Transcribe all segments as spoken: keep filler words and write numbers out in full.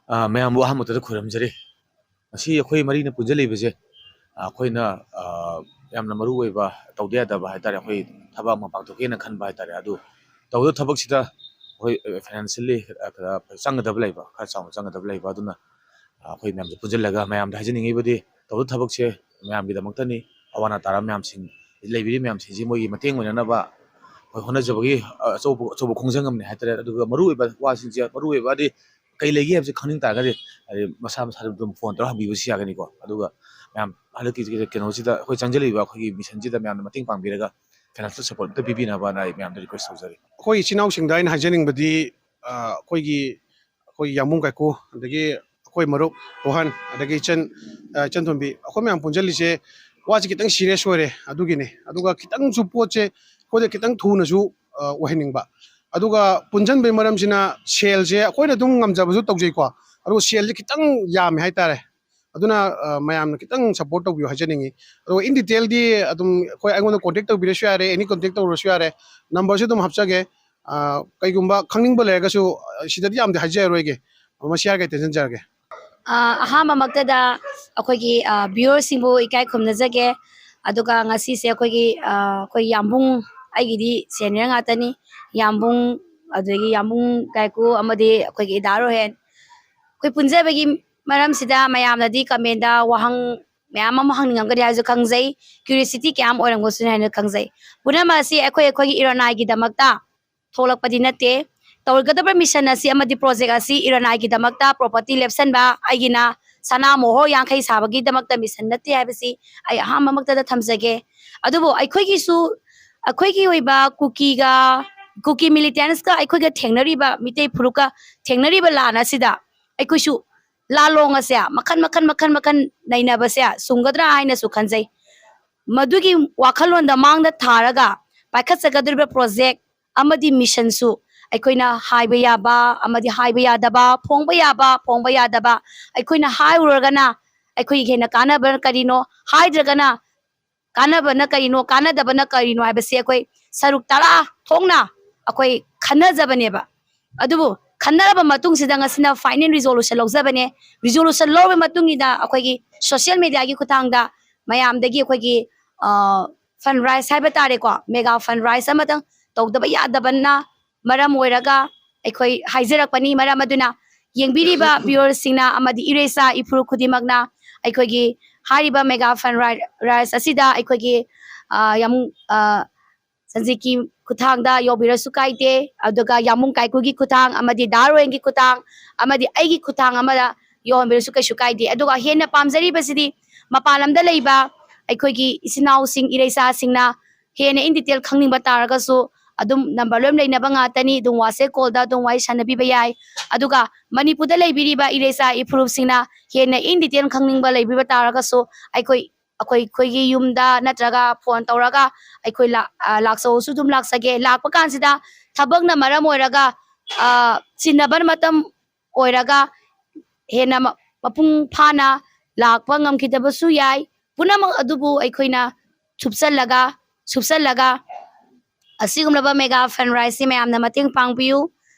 ꯑ, ꯃꯌꯥꯝꯕꯨ ꯑꯍꯥꯟꯕꯗ ꯈꯨꯔꯨꯝꯖꯔꯤ꯫ ꯉꯁꯤ ꯑꯩꯈꯣꯏ ꯃꯔꯤꯅ ꯄꯨꯟꯖꯜꯂꯤꯕꯁꯦ, ꯑ, ꯑꯩꯈꯣꯏꯅ, ꯑ, ꯌꯥꯝꯅ ꯃꯔꯨ ꯑꯣꯏꯕ, ꯇꯧꯗ ꯌꯥꯗꯕ ꯍꯥꯏꯇꯥꯔꯦ, ꯑꯩꯈꯣꯏ ꯊꯕꯛ ꯑꯃ ꯄꯥꯡꯊꯣꯛꯀꯦꯅ ꯈꯟꯕ ꯍꯥꯏꯇꯥꯔꯦ꯫ ꯑꯗꯨ ꯇꯧꯗꯕ ꯊꯕꯛꯁꯤꯗ ꯑꯩꯈꯣꯏ, ꯑ, financially, ꯑ, ꯈꯔ ꯆꯪꯒꯗꯕ ꯂꯩꯕ, ꯈꯔ ꯆꯥꯎꯅ ꯆꯪꯒꯗꯕ ꯂꯩꯕ꯫ ꯑꯗꯨꯅ, ꯑ, ꯑꯩꯈꯣꯏ ꯃꯌꯥꯝꯁꯦ ꯄꯨꯟꯖꯜꯂꯒ ꯃꯌꯥꯝꯗ ꯍꯥꯏꯖꯅꯤꯡꯉꯤꯕꯗꯤ, ꯇꯧꯗꯕ ꯊꯕꯛꯁꯦ ꯃꯌꯥꯝꯒꯤꯗꯃꯛꯇꯅꯤ꯫ ꯑꯋꯥ ꯑꯅꯥ ꯇꯥꯔꯕ ꯃꯌꯥꯝꯁꯤꯡ, ꯂꯩꯕꯤꯔꯤꯕ ꯃꯌꯥꯝꯁꯤꯡꯁꯤ ꯃꯣꯏꯒꯤ ꯃꯇꯦꯡ ꯑꯣꯏꯅꯅꯕ ꯑꯩꯈꯣꯏ ꯍꯣꯠꯅꯖꯕꯒꯤ, ꯑ, ꯑꯆꯧꯕ, ꯑꯆꯧꯕ ꯈꯣꯡꯖꯪ ꯑꯃꯅꯤ ꯍꯥꯏꯇꯥꯔꯦ꯫ ꯑꯗꯨꯒ ꯃꯔꯨꯑꯣꯏꯕ ꯋꯥꯁꯤꯡꯁꯦ, ꯃꯔꯨꯑꯣꯏꯕꯗꯤ ꯀꯩ ꯂꯩꯒꯦ ꯍꯥꯏꯕꯁꯤ ꯈꯪꯅꯤꯡ ꯇꯥꯔꯒꯗꯤ, ꯍꯥꯏꯗꯤ ꯃꯁꯥ ꯃꯁꯥꯗ ꯑꯗꯨꯝ phone ꯇꯧꯔꯒ ꯍꯪꯕꯤꯕꯁꯨ ꯌꯥꯒꯅꯤꯀꯣ꯫ ꯑꯗꯨꯒ ꯃꯌꯥꯝ ꯍꯟꯗꯛꯀꯤ ꯀꯩꯅꯣꯁꯤꯗ, ꯑꯩꯈꯣꯏ ꯆꯪꯖꯜꯂꯤꯕ ꯑꯩꯈꯣꯏꯒꯤ missionꯁꯤꯗ ꯃꯌꯥꯝꯅ ꯃꯇꯦꯡ ꯄꯥꯡꯕꯤꯔꯒ financial support ꯑꯝꯇ ꯄꯤꯕꯤꯅꯕꯅ ꯑꯩ ꯃꯌꯥꯝꯗ request ꯇꯧꯖꯔꯤ꯫ ꯑꯩꯈꯣꯏ ꯏꯆꯤꯟ ꯏꯅꯥꯎꯁꯤꯡꯗ ꯑꯩꯅ ꯍꯥꯏꯖꯅꯤꯡꯕꯗꯤ, ꯑ, ꯑꯩꯈꯣꯏꯒꯤ, ꯑꯩꯈꯣꯏ ꯌꯥꯝꯕꯨꯡ ꯀꯥꯏꯀꯨ, ꯑꯗꯒꯤ ꯑꯩꯈꯣꯏ ꯃꯔꯨꯞ ꯔꯣꯍꯟ, ꯑꯗꯒꯤ ꯏꯆꯟ, ꯑ, ꯏꯆꯟ ꯊꯣꯝꯕꯤ, ꯑꯩꯈꯣꯏ ꯃꯌꯥꯝ ꯄꯨꯟꯁꯤꯜꯂꯤꯁꯦ ꯋꯥꯁꯦ ꯈꯤꯇꯪ serious ꯑꯣꯏꯔꯦ, ꯑꯗꯨꯒꯤꯅꯤ꯫ ꯑꯗꯨꯒ ꯈꯤꯇꯪꯁꯨ ꯄꯣꯠꯁꯦ ꯑꯩꯈꯣꯏꯗ ꯈꯤꯇꯪ ꯊꯨꯅꯁꯨ, ꯑ, ꯑꯣꯏꯍꯟꯅꯤꯡꯕ꯫ ꯑꯗꯨꯒ ꯄꯨꯟꯁꯤꯟꯕꯒꯤ ꯃꯔꯝꯁꯤꯅ ꯁꯦꯜꯁꯦ ꯑꯩꯈꯣꯏꯅ ꯑꯗꯨꯝ ꯉꯝꯖꯕꯁꯨ ꯇꯧꯖꯩꯀꯣ, ꯑꯗꯨꯒ ꯁꯦꯜꯁꯦ ꯈꯤꯇꯪ ꯌꯥꯝꯃꯦ ꯍꯥꯏꯇꯥꯔꯦ꯫ ꯑꯗꯨꯅ, ꯑ, ꯃꯌꯥꯝꯅ ꯈꯤꯇꯪ support ꯇꯧꯕꯤꯌꯨ ꯍꯥꯏꯖꯅꯤꯡꯉꯤ꯫ ꯑꯗꯨꯒ in detailꯗꯤ ꯑꯗꯨꯝ ꯑꯩꯈꯣꯏ, ꯑꯩꯉꯣꯟꯗ contact ꯇꯧꯕꯤꯔꯁꯨ ꯌꯥꯔꯦ, any contact ꯇꯧꯔꯁꯨ ꯌꯥꯔꯦ, numberꯁꯨ ꯑꯗꯨꯝ ꯍꯥꯞꯆꯒꯦ꯫ ꯑ, ꯀꯩꯒꯨꯝꯕ ꯈꯪꯅꯤꯡꯕ ꯂꯩꯔꯒꯁꯨ, ꯑ, ꯁꯤꯗꯗꯤ ꯌꯥꯝꯗꯤ ꯍꯥꯏꯖꯔꯔꯣꯏꯒꯦ, ꯃꯁꯤ ꯍꯥꯏꯔꯒ ꯑꯩ ꯇꯦꯟꯁꯤꯟꯖꯔꯒꯦ꯫ ꯑ, ꯑꯍꯥꯟꯕꯃꯛꯇꯗ ꯑꯩꯈꯣꯏꯒꯤ, ꯑ, viewerꯁꯤꯡꯕꯨ ꯏꯀꯥꯏ ꯈꯨꯝꯅꯖꯒꯦ꯫ ꯑꯗꯨꯒ ꯉꯁꯤꯁꯦ ꯑꯩꯈꯣꯏꯒꯤ, ꯑ, ꯑꯩꯈꯣꯏ ꯌꯥꯝꯕꯨꯡ, ꯑꯩꯒꯤꯗꯤ senior ꯉꯥꯛꯇꯅꯤ, ꯌꯥꯝꯕꯨꯡ, ꯑꯗꯨꯗꯒꯤ ꯌꯥꯝꯕꯨꯡ ꯀꯥꯏꯀꯨ ꯑꯃꯗꯤ ꯑꯩꯈꯣꯏꯒꯤ ꯏꯗꯥ ꯔꯣꯍꯦꯟ, ꯑꯩꯈꯣꯏ ꯄꯨꯟꯖꯕꯒꯤ ꯃꯔꯝꯁꯤꯗ ꯃꯌꯥꯝꯅꯗꯤ commentꯗ ꯋꯥꯍꯪ ꯃꯌꯥꯝ ꯑꯃ ꯍꯪꯅꯤꯡꯉꯝꯒꯅꯤ ꯍꯥꯏꯅꯁꯨ ꯈꯪꯖꯩ, curiosity ꯀꯌꯥ ꯑꯃ ꯑꯣꯏꯔꯝꯒꯅꯤ ꯍꯥꯏꯅ ꯈꯪꯖꯩ꯫ ꯄꯨꯝꯅꯃꯛ ꯑꯁꯤ ꯑꯩꯈꯣꯏ, ꯑꯩꯈꯣꯏꯒꯤ ꯏꯔꯣꯅꯥꯏꯒꯤꯗꯃꯛꯇ ꯊꯣꯛꯂꯛꯄꯗꯤ ꯅꯠꯇꯦ꯫ ꯇꯧꯒꯗꯕ mission ꯑꯁꯤ ꯑꯃꯗꯤ project ꯑꯁꯤ ꯏꯔꯣꯅꯥꯏꯒꯤꯗꯃꯛꯇ property ꯂꯦꯞꯁꯟꯕ, ꯑꯩꯒꯤꯅ ꯁꯅꯥ ꯃꯣꯍꯣꯔ ꯌꯥꯡꯈꯩ ꯁꯥꯕꯒꯤꯗꯃꯛꯇ mission ꯅꯠꯇꯦ ꯍꯥꯏꯕꯁꯤ ꯑꯩ ꯑꯍꯥꯟꯕꯃꯛꯇꯗ ꯊꯝꯖꯒꯦ꯫ ꯑꯗꯨꯕꯨ ꯑꯩꯈꯣꯏꯒꯤꯁꯨ, ꯑꯩꯈꯣꯏꯒꯤ ꯑꯣꯏꯕ ꯀꯨꯀꯤꯒ, ꯀꯨꯀꯤ militantꯀ ꯑꯩꯈꯣꯏꯒ ꯊꯦꯡꯅꯔꯤꯕ, ꯃꯤꯇꯩ ꯐꯨꯔꯨꯞꯀ ꯊꯦꯡꯅꯔꯤꯕ ꯂꯥꯟ ꯑꯁꯤꯗ ꯑꯩꯈꯣꯏꯁꯨ ꯂꯥꯂꯣꯡ ꯑꯁꯦ ꯃꯈꯟ, ꯃꯈꯟ, ꯃꯈꯟ, ꯃꯈꯟ ꯅꯩꯅꯕꯁꯦ ꯆꯨꯝꯒꯗ꯭ꯔꯥ ꯍꯥꯏꯅꯁꯨ ꯈꯟꯖꯩ꯫ ꯃꯗꯨꯒꯤ ꯋꯥꯈꯜꯂꯣꯟꯗ ꯃꯥꯡꯗ ꯊꯥꯔꯒ ꯄꯥꯏꯈꯠꯆꯒꯗꯧꯔꯤꯕ project ꯑꯃꯗꯤ missionꯁꯨ ꯑꯩꯈꯣꯏꯅ ꯍꯥꯏꯕ ꯌꯥꯕ ꯑꯃꯗꯤ ꯍꯥꯏꯕ ꯌꯥꯗꯕ, ꯐꯣꯡꯕ ꯌꯥꯕ, ꯐꯣꯡꯕ ꯌꯥꯗꯕ, ꯑꯩꯈꯣꯏꯅ ꯍꯥꯏꯔꯨꯔꯒꯅ ꯑꯩꯈꯣꯏꯒꯤ ꯍꯦꯟꯅ ꯀꯥꯟꯅꯕ ꯀꯔꯤꯅꯣ, ꯍꯥꯏꯗ꯭ꯔꯒꯅ ꯀꯥꯟꯅꯕꯅ ꯀꯔꯤꯅꯣ, ꯀꯥꯟꯅꯗꯕꯅ ꯀꯔꯤꯅꯣ ꯍꯥꯏꯕꯁꯤ ꯑꯩꯈꯣꯏ ꯁꯔꯨꯛ ꯇꯔꯥ ꯊꯣꯛꯅ ꯑꯩꯈꯣꯏ ꯈꯟꯅꯖꯕꯅꯦꯕ꯫ ꯑꯗꯨꯕꯨ ꯈꯟꯅꯔꯕ ꯃꯇꯨꯡꯁꯤꯗ ꯉꯁꯤꯅ final resolution ꯂꯧꯖꯕꯅꯦ꯫ Resolution ꯂꯧꯔꯕ ꯃꯇꯨꯡ ꯏꯟꯅ ꯑꯩꯈꯣꯏꯒꯤ social mediaꯒꯤ ꯈꯨꯠꯊꯥꯡꯗ ꯃꯌꯥꯝꯗꯒꯤ ꯑꯩꯈꯣꯏꯒꯤ, ꯑ, fund raise ꯍꯥꯏꯕ ꯇꯥꯔꯦꯀꯣ, mega fund raise ꯑꯃꯇꯪ ꯇꯧꯗꯕ ꯌꯥꯗꯕꯅ ꯃꯔꯝ ꯑꯣꯏꯔꯒ ꯑꯩꯈꯣꯏ ꯍꯥꯏꯖꯔꯛꯄꯅꯤ꯫ ꯃꯔꯝ ꯑꯗꯨꯅ ꯌꯦꯡꯕꯤꯔꯤꯕ viewerꯁꯤꯡꯅ ꯑꯃꯗꯤ ꯏꯔꯩꯆꯥ ꯏꯐꯨꯔꯨꯞ ꯈꯨꯗꯤꯡꯃꯛꯅ ꯑꯩꯈꯣꯏꯒꯤ ꯍꯥꯏꯔꯤꯕ mega fund raise ꯑꯁꯤꯗ ꯑꯩꯈꯣꯏꯒꯤ, ꯑ, ꯌꯥꯝ, ꯑ, ꯁꯟꯖꯤꯠꯀꯤ ꯈꯨꯠꯊꯥꯡꯗ ꯌꯧꯕꯤꯔꯁꯨ ꯀꯥꯏꯗꯦ, ꯑꯗꯨꯒ ꯌꯥꯃꯨꯡ ꯀꯥꯏꯀꯨꯒꯤ ꯈꯨꯠꯊꯥꯡ ꯑꯃꯗꯤ ꯗꯥ ꯔꯣꯍꯦꯟꯒꯤ ꯈꯨꯠꯊꯥꯡ ꯑꯃꯗꯤ ꯑꯩꯒꯤ ꯈꯨꯠꯊꯥꯡ ꯑꯃꯗ ꯌꯧꯍꯟꯕꯤꯔꯁꯨ ꯀꯩꯁꯨ ꯀꯥꯏꯗꯦ꯫ ꯑꯗꯨꯒ ꯍꯦꯟꯅ ꯄꯥꯝꯖꯔꯤꯕꯁꯤꯗꯤ ꯃꯄꯥꯟ ꯂꯝꯗ ꯂꯩꯕ ꯑꯩꯈꯣꯏꯒꯤ ꯏꯆꯤꯟ ꯏꯅꯥꯎꯁꯤꯡ, ꯏꯔꯩꯆꯥꯁꯤꯡꯅ ꯍꯦꯟꯅ in detail ꯈꯪꯅꯤꯡꯕ ꯇꯥꯔꯒꯁꯨ ꯑꯗꯨꯝ number ꯂꯣꯏ ꯂꯩꯅꯕ ꯉꯥꯛꯇꯅꯤ, ꯑꯗꯨꯝ WhatsApp callꯗ ꯑꯗꯨꯝ ꯋꯥꯔꯤ ꯁꯥꯟꯅꯕꯤꯕ ꯌꯥꯏ꯫ ꯑꯗꯨꯒ ꯃꯅꯤꯄꯨꯔꯗ ꯂꯩꯕꯤꯔꯤꯕ ꯏꯔꯩꯆꯥ ꯏꯐꯨꯔꯨꯞꯁꯤꯡꯅ ꯍꯦꯟꯅ in detail ꯈꯪꯅꯤꯡꯕ ꯂꯩꯕꯤꯕ ꯇꯥꯔꯒꯁꯨ ꯑꯩꯈꯣꯏ, ꯑꯩꯈꯣꯏ, ꯑꯩꯈꯣꯏꯒꯤ ꯌꯨꯝꯗ ꯅꯠꯇ꯭ꯔꯒ phone ꯇꯧꯔꯒ ꯑꯩꯈꯣꯏ ꯂꯥꯛ-, ꯑ, ꯂꯥꯛꯆꯧꯁꯨ ꯑꯗꯨꯝ ꯂꯥꯛꯆꯒꯦ꯫ ꯂꯥꯛꯄ ꯀꯥꯟꯁꯤꯗ ꯊꯕꯛꯅ ꯃꯔꯝ ꯑꯣꯏꯔꯒ, ꯑ, ꯆꯤꯟꯅꯕ ꯃꯇꯝ ꯑꯣꯏꯔꯒ ꯍꯦꯟꯅ ꯃ-, ꯃꯄꯨꯡ ꯐꯥꯅ ꯂꯥꯛꯄ ꯉꯝꯈꯤꯗꯕꯁꯨ ꯌꯥꯏ꯫ ꯄꯨꯝꯅꯃꯛ ꯑꯗꯨꯕꯨ ꯑꯩꯈꯣꯏꯅ ꯊꯨꯞꯆꯜꯂꯒ, ꯁꯨꯞꯆꯜꯂꯒ ꯑꯁꯤꯒꯨꯝꯂꯕ mega fund raiseꯁꯤ ꯃꯌꯥꯝꯅ ꯃꯇꯦꯡ ꯄꯥꯡꯕꯤꯌꯨ꯫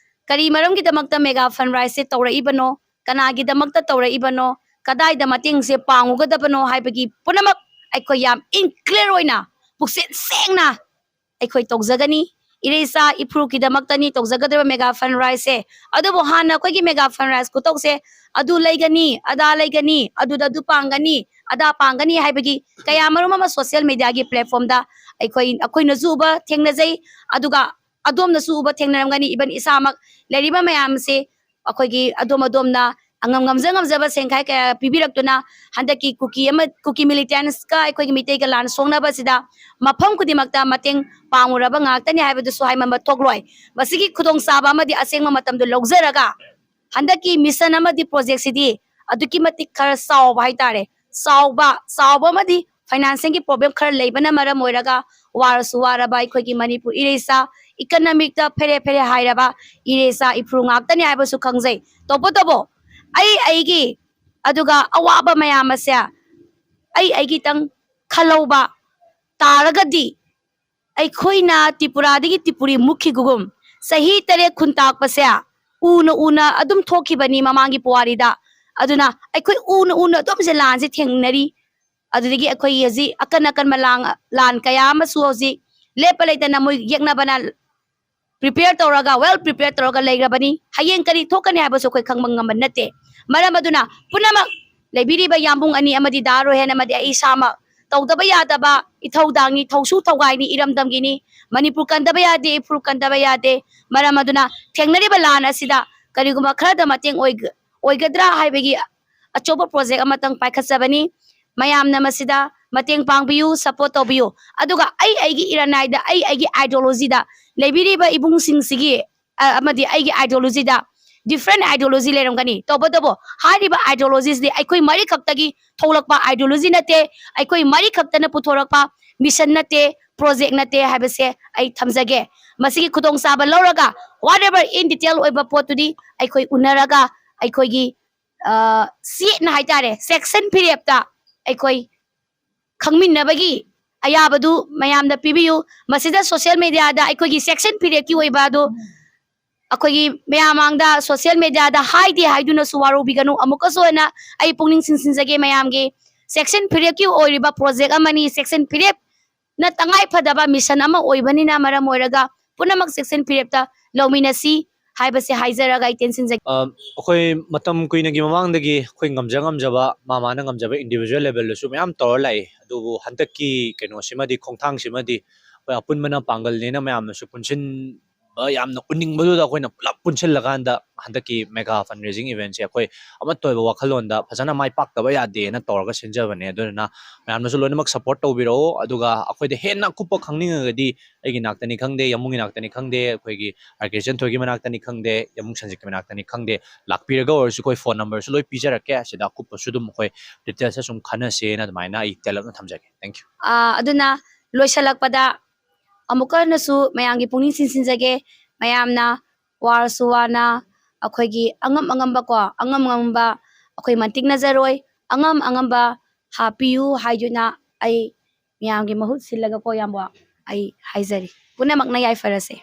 ꯀꯔꯤ ꯃꯔꯝꯒꯤꯗꯃꯛꯇ mega fund raiseꯁꯦ ꯇꯧꯔꯛꯏꯕꯅꯣ? ꯀꯅꯥꯒꯤꯗꯃꯛꯇ ꯇꯧꯔꯛꯏꯕꯅꯣ? ꯀꯗꯥꯏꯗ ꯃꯇꯦꯡꯁꯦ ꯄꯥꯡꯉꯨꯒꯗꯕꯅꯣ ꯍꯥꯏꯕꯒꯤ ꯄꯨꯝꯅꯃꯛ ꯑꯩꯈꯣꯏ ꯌꯥꯝ in clear ꯑꯣꯏꯅ, ꯄꯨꯛꯆꯦꯜ ꯁꯦꯡꯅ ꯑꯩꯈꯣꯏ ꯇꯧꯖꯒꯅꯤ꯫ ꯏꯔꯩꯆꯥ ꯏꯐꯨꯔꯨꯞꯀꯤꯗꯃꯛꯇꯅꯤ ꯇꯧꯖꯒꯗꯧꯔꯤꯕ mega fund raiseꯁꯦ꯫ ꯑꯗꯨꯕꯨ ꯍꯥꯟꯅ ꯑꯩꯈꯣꯏꯒꯤ mega fund raise ꯈꯨꯇꯧꯁꯦ ꯑꯗꯨ ꯂꯩꯒꯅꯤ, ꯑꯗꯥ ꯂꯩꯒꯅꯤ, ꯑꯗꯨꯗ ꯑꯗꯨ ꯄꯥꯡꯒꯅꯤ, ꯑꯗꯥ ꯄꯥꯡꯒꯅꯤ ꯍꯥꯏꯕꯒꯤ ꯀꯌꯥ ꯃꯔꯨꯝ ꯑꯃ social mediaꯒꯤ platformꯗ ꯑꯩꯈꯣꯏ, ꯑꯩꯈꯣꯏꯅꯁꯨ ꯎꯕ ꯊꯦꯡꯅꯖꯩ, ꯑꯗꯨꯒ ꯑꯗꯣꯝꯅꯁꯨ ꯎꯕ ꯊꯦꯡꯅꯔꯝꯒꯅꯤ꯫ Even ꯏꯁꯥꯃꯛ ꯂꯩꯔꯤꯕ ꯃꯌꯥꯝꯁꯦ ꯑꯩꯈꯣꯏꯒꯤ ꯑꯗꯣꯝ ꯑꯗꯣꯝꯅ ꯑꯉꯝ ꯉꯝꯖ ꯉꯝꯖꯕ ꯁꯦꯟꯈꯥꯏ ꯀꯌꯥ ꯄꯤꯕꯤꯔꯛꯇꯨꯅ ꯍꯟꯗꯛꯀꯤ ꯀꯨꯀꯤ ꯑꯃ, ꯀꯨꯀꯤ militantꯀ ꯑꯩꯈꯣꯏꯒꯤ ꯃꯤꯇꯩꯒ ꯂꯥꯟ ꯁꯣꯛꯅꯕꯁꯤꯗ ꯃꯐꯝ ꯈꯨꯗꯤꯡꯃꯛꯇ ꯃꯇꯦꯡ ꯄꯥꯡꯉꯨꯔꯕ ꯉꯥꯛꯇꯅꯤ ꯍꯥꯏꯕꯗꯨꯁꯨ ꯍꯥꯏꯃꯟꯕ ꯊꯣꯛꯂꯣꯏ꯫ ꯃꯁꯤꯒꯤ ꯈꯨꯗꯣꯡꯆꯥꯕ ꯑꯃꯗꯤ ꯑꯁꯦꯡꯕ ꯃꯇꯝꯗ ꯂꯧꯖꯔꯒ ꯍꯟꯗꯛꯀꯤ mission ꯑꯃꯗꯤ projectꯁꯤꯗꯤ ꯑꯗꯨꯛꯀꯤ ꯃꯇꯤꯛ ꯈꯔ ꯆꯥꯎꯕ ꯍꯥꯏꯇꯥꯔꯦ꯫ ꯆꯥꯎꯕ, ꯆꯥꯎꯕ ꯑꯃꯗꯤ financialꯒꯤ problem ꯈꯔ ꯂꯩꯕꯅ ꯃꯔꯝ ꯑꯣꯏꯔꯒ ꯋꯥꯔꯁꯨ ꯋꯥꯔꯕ ꯑꯩꯈꯣꯏꯒꯤ ꯃꯅꯤꯄꯨꯔ ꯏꯔꯩꯆꯥ, economicꯇ ꯐꯦꯔꯦ ꯐꯦꯔꯦ ꯍꯥꯏꯔꯕ ꯏꯔꯩꯆꯥ ꯏꯐꯨꯔꯨꯞ ꯉꯥꯛꯇꯅꯤ ꯍꯥꯏꯕꯁꯨ ꯈꯪꯖꯩ꯫ ꯇꯧꯕꯇꯕꯨ ꯑꯩ ꯑꯩꯒꯤ ꯑꯗꯨꯒ ꯑꯋꯥꯕ ꯃꯌꯥꯝ ꯑꯁꯦ ꯑꯩ ꯑꯩꯒꯤꯇꯪ ꯈꯜꯍꯧꯕ ꯇꯥꯔꯒꯗꯤ ꯑꯩꯈꯣꯏꯅ ꯇ꯭ꯔꯤꯄꯨꯔꯥꯗꯒꯤ ꯇ꯭ꯔꯤꯄꯨꯔꯤ ꯃꯨꯛꯈꯤꯒꯨꯝ ꯆꯍꯤ ꯇꯔꯦꯠ ꯈꯨꯟꯇꯥꯛꯄꯁꯦ ꯎꯅ ꯎꯅ ꯑꯗꯨꯝ ꯊꯣꯛꯈꯤꯕꯅꯤ ꯃꯃꯥꯡꯒꯤ ꯄꯨꯋꯥꯔꯤꯗ꯫ ꯑꯗꯨꯅ ꯑꯩꯈꯣꯏ ꯎꯅ ꯎꯅ ꯑꯗꯨꯝꯁꯦ ꯂꯥꯟꯁꯦ ꯊꯦꯡꯅꯔꯤ꯫ ꯑꯗꯨꯗꯒꯤ ꯑꯩꯈꯣꯏꯒꯤ ꯍꯧꯖꯤꯛ ꯑꯀꯟ ꯑꯀꯟꯕ ꯂꯥꯟ, ꯂꯥꯟ ꯀꯌꯥ ꯑꯃꯁꯨ ꯍꯧꯖꯤꯛ ꯂꯦꯞꯄ ꯂꯩꯇꯅ ꯃꯣꯏ ꯌꯦꯛꯅꯕꯅ prepare ꯇꯧꯔꯒ, well prepare ꯇꯧꯔꯒ ꯂꯩꯔꯕꯅꯤ꯫ ꯍꯌꯦꯡ ꯀꯔꯤ ꯊꯣꯛꯀꯅꯤ ꯍꯥꯏꯕꯁꯨ ꯑꯩꯈꯣꯏ ꯈꯪꯕ ꯉꯝꯕ ꯅꯠꯇꯦ꯫ ꯃꯔꯝ ꯑꯗꯨꯅ ꯄꯨꯝꯅꯃꯛ ꯂꯩꯕꯤꯔꯤꯕ ꯌꯥꯝꯕꯨꯡ ꯑꯅꯤ ꯑꯃꯗꯤ ꯗꯥ ꯔꯣꯍꯦꯟ ꯑꯃꯗꯤ ꯑꯩ ꯏꯁꯥꯃꯛ ꯇꯧꯗꯕ ꯌꯥꯗꯕ ꯏꯊꯧꯗꯥꯡꯅꯤ, ꯊꯧꯁꯨ ꯊꯧꯒꯥꯏꯅꯤ, ꯏꯔꯝꯗꯝꯒꯤꯅꯤ꯫ ꯃꯅꯤꯄꯨꯔ ꯀꯟꯗꯕ ꯌꯥꯗꯦ, ꯏꯐꯨꯔꯨ ꯀꯟꯗꯕ ꯌꯥꯗꯦ꯫ ꯃꯔꯝ ꯑꯗꯨꯅ ꯊꯦꯡꯅꯔꯤꯕ ꯂꯥꯟ ꯑꯁꯤꯗ ꯀꯔꯤꯒꯨꯝꯕ ꯈꯔꯗ ꯃꯇꯦꯡ ꯑꯣꯏꯒ-, ꯑꯣꯏꯒꯗ꯭ꯔꯥ ꯍꯥꯏꯕꯒꯤ ꯑꯆꯧꯕ project ꯑꯃꯇꯪ ꯄꯥꯏꯈꯠꯆꯕꯅꯤ꯫ ꯃꯌꯥꯝꯅ ꯃꯁꯤꯗ ꯃꯇꯦꯡ ꯄꯥꯡꯕꯤꯌꯨ, support ꯇꯧꯕꯤꯌꯨ꯫ ꯑꯗꯨꯒ ꯑꯩ ꯑꯩꯒꯤ ꯏꯔꯟꯅꯥꯏꯗ, ꯑꯩ ꯑꯩꯒꯤ ideologyꯗ ꯂꯩꯕꯤꯔꯤꯕ ꯏꯕꯨꯡꯁꯤꯡꯁꯤꯒꯤ, ꯑ, ꯑꯃꯗꯤ ꯑꯩꯒꯤ ideologyꯗ different ideology ꯂꯩꯔꯝꯒꯅꯤ꯫ ꯇꯧꯕꯇꯕꯨ ꯍꯥꯏꯔꯤꯕ ideologiesꯗꯤ ꯑꯩꯈꯣꯏ ꯃꯔꯤ ꯈꯛꯇꯒꯤ ꯊꯣꯛꯂꯛꯄ ideology ꯅꯠꯇꯦ, ꯑꯩꯈꯣꯏ ꯃꯔꯤ ꯈꯛꯇꯅ ꯄꯨꯊꯣꯔꯛꯄ mission ꯅꯠꯇꯦ, project ꯅꯠꯇꯦ ꯍꯥꯏꯕꯁꯦ ꯑꯩ ꯊꯝꯖꯒꯦ꯫ ꯃꯁꯤꯒꯤ ꯈꯨꯗꯣꯡꯆꯥꯕ ꯂꯧꯔꯒ whatever in detail ꯑꯣꯏꯕ ꯄꯣꯠꯇꯨꯗꯤ ꯑꯩꯈꯣꯏ ꯎꯅꯔꯒ ꯑꯩꯈꯣꯏꯒꯤ, ꯑ, ꯆꯦꯠꯅ ꯍꯥꯏꯇꯥꯔꯦ, section ꯐꯤꯔꯦꯞꯇ ꯑꯩꯈꯣꯏ ꯈꯪꯃꯤꯟꯅꯕꯒꯤ ꯑꯌꯥꯕꯗꯨ ꯃꯌꯥꯝꯗ ꯄꯤꯕꯤꯌꯨ꯫ ꯃꯁꯤꯗ social mediaꯗ ꯑꯩꯈꯣꯏꯒꯤ section ꯐꯤꯔꯦꯞꯀꯤ ꯑꯣꯏꯕ ꯑꯗꯨ ꯑꯩꯈꯣꯏꯒꯤ ꯃꯌꯥꯝ ꯃꯥꯡꯗ social mediaꯗ ꯍꯥꯏꯗꯦ ꯍꯥꯏꯗꯨꯅꯁꯨ ꯋꯥꯔꯧꯕꯤꯒꯅꯨ꯫ ꯑꯃꯨꯛꯀꯁꯨ ꯍꯦꯟꯅ ꯑꯩ ꯄꯨꯛꯅꯤꯡ ꯆꯤꯡꯁꯤꯟꯖꯒꯦ ꯃꯌꯥꯝꯒꯤ꯫ Section ꯐꯤꯔꯦꯞꯀꯤ ꯑꯣꯏꯔꯤꯕ project ꯑꯃꯅꯤ꯫ Section ꯐꯤꯔꯦꯞꯅ ꯇꯉꯥꯏ ꯐꯗꯕ mission ꯑꯃ ꯑꯣꯏꯕꯅꯤꯅ ꯃꯔꯝ ꯑꯣꯏꯔꯒ ꯄꯨꯝꯅꯃꯛ section ꯐꯤꯔꯦꯞꯇ ꯂꯧꯃꯤꯟꯅꯁꯤ ꯍꯥꯏꯕꯁꯦ ꯍꯥꯏꯖꯔꯒ ꯑꯩ ꯇꯦꯟꯁꯤꯟꯖꯒꯦ꯫ ꯑ, ꯑꯩꯈꯣꯏ ꯃꯇꯝ ꯀꯨꯏꯅꯒꯤ ꯃꯃꯥꯡꯗꯒꯤ ꯑꯩꯈꯣꯏ ꯉꯝꯖ ꯉꯝꯖꯕ ꯃꯥ ꯃꯥꯅ ꯉꯝꯖꯕ individual levelꯗꯁꯨ ꯃꯌꯥꯝ ꯇꯧꯔ ꯂꯥꯛꯏ꯫ ꯑꯗꯨꯕꯨ ꯍꯟꯗꯛꯀꯤ ꯀꯩꯅꯣꯁꯤꯃꯗꯤ, ꯈꯣꯡꯊꯥꯡꯁꯤꯃꯗꯤ ꯑꯩꯈꯣꯏ ꯑꯄꯨꯟꯕꯅ ꯄꯥꯡꯒꯜꯅꯦꯅ ꯃꯌꯥꯝꯅꯁꯨ ꯄꯨꯟꯁꯤꯟꯕ ꯌꯥꯝꯅ ꯎꯅꯤꯡꯕꯗꯨꯗ ꯑꯩꯈꯣꯏꯅ ꯄꯨꯂꯞ ꯄꯨꯟꯁꯤꯜꯂꯀꯥꯟꯗ ꯍꯟꯗꯛꯀꯤ mega fundraising eventꯁꯦ ꯑꯩꯈꯣꯏ ꯑꯃꯠꯇ ꯑꯣꯏꯕ ꯋꯥꯈꯜꯂꯣꯟꯗ ꯐꯖꯅ ꯃꯥꯏ ꯄꯥꯛꯇꯕ ꯌꯥꯗꯦꯅ ꯇꯧꯔꯒ ꯁꯤꯟꯖꯕꯅꯦ꯫ ꯑꯗꯨꯗꯨꯅ ꯃꯌꯥꯝꯅꯁꯨ ꯂꯣꯏꯅꯃꯛ support ꯇꯧꯕꯤꯔꯛꯑꯣ꯫ ꯑꯗꯨꯒ ꯑꯩꯈꯣꯏꯗ ꯍꯦꯟꯅ ꯑꯀꯨꯞꯄ ꯈꯪꯅꯤꯡꯉꯒꯗꯤ ꯑꯩꯒꯤ ꯅꯥꯛꯇꯅꯤ ꯈꯪꯗꯦ, ꯌꯥꯝꯕꯨꯡꯒꯤ ꯅꯥꯛꯇꯅꯤ ꯈꯪꯗꯦ, ꯑꯩꯈꯣꯏꯒꯤ ꯑꯥꯔ ꯀꯦ ꯆꯟꯊꯣꯏꯒꯤ ꯃꯅꯥꯛꯇꯅꯤ ꯈꯪꯗꯦ, ꯌꯥꯝꯕꯨꯡ ꯁꯟꯖꯤꯠꯀꯤ ꯃꯅꯥꯛꯇꯅꯤ ꯈꯪꯗꯦ, ꯂꯥꯛꯄꯤꯔꯒ ꯑꯣꯏꯔꯁꯨ ꯑꯩꯈꯣꯏ phone numberꯁꯨ ꯂꯣꯏ ꯄꯤꯖꯔꯛꯀꯦ꯫ ꯁꯤꯗ ꯑꯀꯨꯞꯄꯁꯨ ꯑꯗꯨꯝ ꯑꯩꯈꯣꯏ detailsꯇ ꯁꯨꯝ ꯈꯟꯅꯁꯦꯅ ꯑꯗꯨꯃꯥꯏꯅ ꯑꯩ ꯇꯦꯜꯂꯞꯅ ꯊꯝꯖꯒꯦ꯫ Thank you꯫ ꯑꯥ, ꯑꯗꯨꯅ ꯂꯣꯏꯁꯤꯜꯂꯛꯄꯗ ꯑꯃꯨꯛꯀ ꯍꯟꯅꯁꯨ ꯃꯌꯥꯝꯒꯤ ꯄꯨꯛꯅꯤꯡ ꯆꯤꯡꯁꯤꯟꯖꯒꯦ꯫ ꯃꯌꯥꯝꯅ ꯋꯥꯔꯁꯨ ꯋꯥꯅ ꯑꯩꯈꯣꯏꯒꯤ ꯑꯉꯝ ꯑꯉꯝꯕꯀꯣ, ꯑꯉꯝ ꯑꯉꯝꯕ ꯑꯩꯈꯣꯏ ꯃꯟꯇꯤꯛꯅꯖꯔꯣꯏ, ꯑꯉꯝ ꯑꯉꯝꯕ ꯍꯥꯞꯄꯤꯌꯨ ꯍꯥꯏꯗꯨꯅ ꯑꯩ ꯃꯌꯥꯝꯒꯤ ꯃꯍꯨꯠ ꯁꯤꯜꯂꯒꯀꯣ, ꯏꯌꯥꯝꯕ, ꯑꯩ ꯍꯥꯏꯖꯔꯤ꯫ ꯄꯨꯝꯅꯃꯛꯅ ꯌꯥꯏꯐꯔꯁꯦ꯫